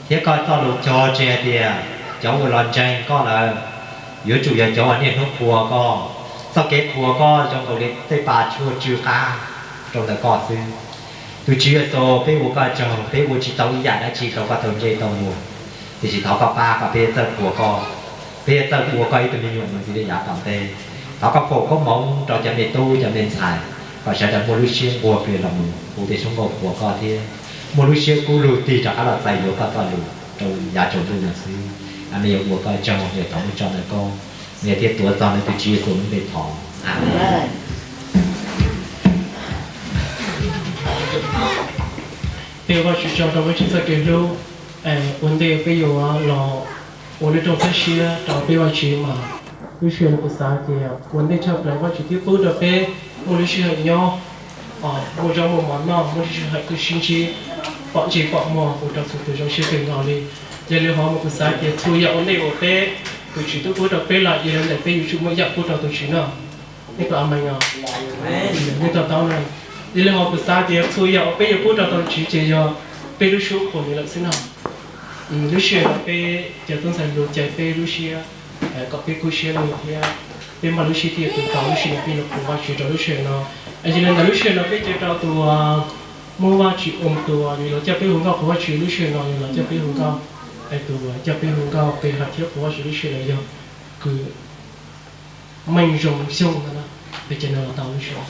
Thiab koj txoj lus cog tseg hais tias cov uas los ntseeg koj lawm yuav tsum yog cov uas niaj hnub qhuas koj. Txoj kev qhuas koj zoo nkaus li tej pas tshuaj tsw qab rau ntawm koj xwb. Tus Tswv Yexus, peb ua koj tsaug, peb ua tsis tau ib yam dab tsi rau koj tau ntsej tau muag, tiam sis thov koj pab kom peb txawj qhuas koj, peb txawj ua koj ib tug me nyuam mus ntxiv rau yav tom ntej. Thov koj foom koob hmoov rau cov me tub cov me ntxhais kom sawv daws muaj lub siab nquag plias los mus hu tej suab nkauj qhuas koj thiab muaj lub siab kub lug tig rov qab los txais yuav koj txoj lus rau yav tsaus ntuj no xwb. Amees, yuav ua koj tsaug, yog thov mus tso ntawm koj, thiab tuav txog ntawm tus Tswv Yexus lub npe thov. Amees. Peb ua Vajtswv tsaug rau peb txoj kev hlub. Ua ntej peb yuav los ua lub rooj txhawb siab rau peb Vajtswv mas lub sij hawm no kuv xav tias ua ntej tshaj plaws Vajtswv twb pub rau peb muaj lub sij hawm nyob, muaj zaub muaj mov noj, muaj lub sij hawm kuj sib ntsib, pom ntsej pom muag ua rau txhua tus zoo siab kawg nkaus li. Yog li hov mas kuv xav tias txhua yam ua ntej uas peb, tus Tswv twb pub rau peb lawm, yog li ntawd peb yuav tsum muaj ib yam pub rau tus Tswv no. Nej puas amees os? Nej to taub na. Yog li hov kuv xav tias txhua yam uas peb yuav pub rau tus Tswv ces yog peb lub suab qhuas nws lawm xwb no. Lub sij hawm no peb cov tub ntxhais lus ces peb lub siab kom peb kub siab lug thiab peb npaj lub siab thiaj tus tau lub sij hawm peb yuav qhuas Vajtswv rau lub sij hawm no. Yog li ntawd lub sij hawm no peb cia rau tus muab Vajtswv ua tus yuav los coj peb hu nkauj qhuas Vajtswv lub sij hawm no yuav los coj peb hu nkauj, tus coj peb hu nkauj pe hawm thiab qhuas Vajtswv lub sij hawm no yog kwv Meej Zoo Xyooj no na. Peb cia nws los tau lub sij hawm.